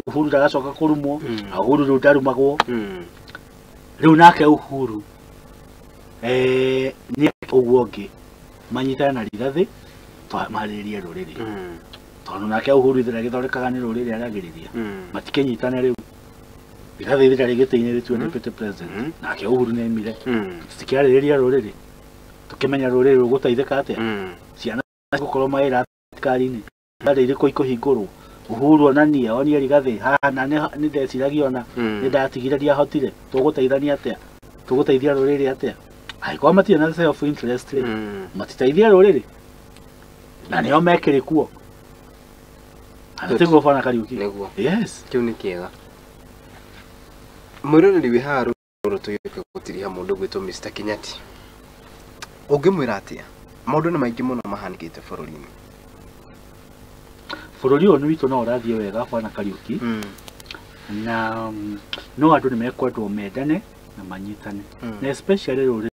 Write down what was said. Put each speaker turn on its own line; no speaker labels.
Uhuru ndagacoka kũrumwo. Uhuru rĩu ndarumagwo. Rĩu nake Uhuru nĩ ũguo ũngĩ manyitane na Rigathĩ marĩrĩrie rũrĩrĩ, tondũ nake Uhuru ithera gĩthondekaga nĩ rũrĩrĩ aragĩrĩria. Matikĩnyitane rĩu Rigathĩ ithera rĩ gĩtĩ-inĩ rĩtue deputy president, nake Uhuru nĩ aimire. Tũtikĩarĩrĩria rũrĩrĩ, tũkĩmenya rũrĩrĩ rũgũteithĩka atĩa, ciana gũkorwo mawĩra thirikari-inĩ, ndarĩ irĩkũ ikũhingũrwo. Uhuru onanie onie Rigathĩ haha na nĩ ndeciragia ona nĩ ndatigire ndiahotire, tũgũteithania atĩa, tũgũteithia rũrĩrĩ atĩa? Angĩkorwo matirĩ na self interest rĩ, matiteithie rũrĩrĩ na nĩo mekĩrĩ kuo. Ana tiguo, bwana Kariuki?
Nĩguo.
Yes.
Kĩu nĩ kĩega. Mwĩroreri wĩ haha rũrũ, tũgĩũka gũtiriha mũndũ gwĩtwo Mr. Kinyati, ũngĩmwĩra atĩa? Maũndũ nĩ maingĩ mũno mahanĩkĩte bũrũri-inĩ.
Bũrũri ũyũ nĩ witũ no ũrathiĩ wega, bwana Kariuki, na no andũ nĩ mekwendwo mendane na manyitane, na especially rũrĩrĩ.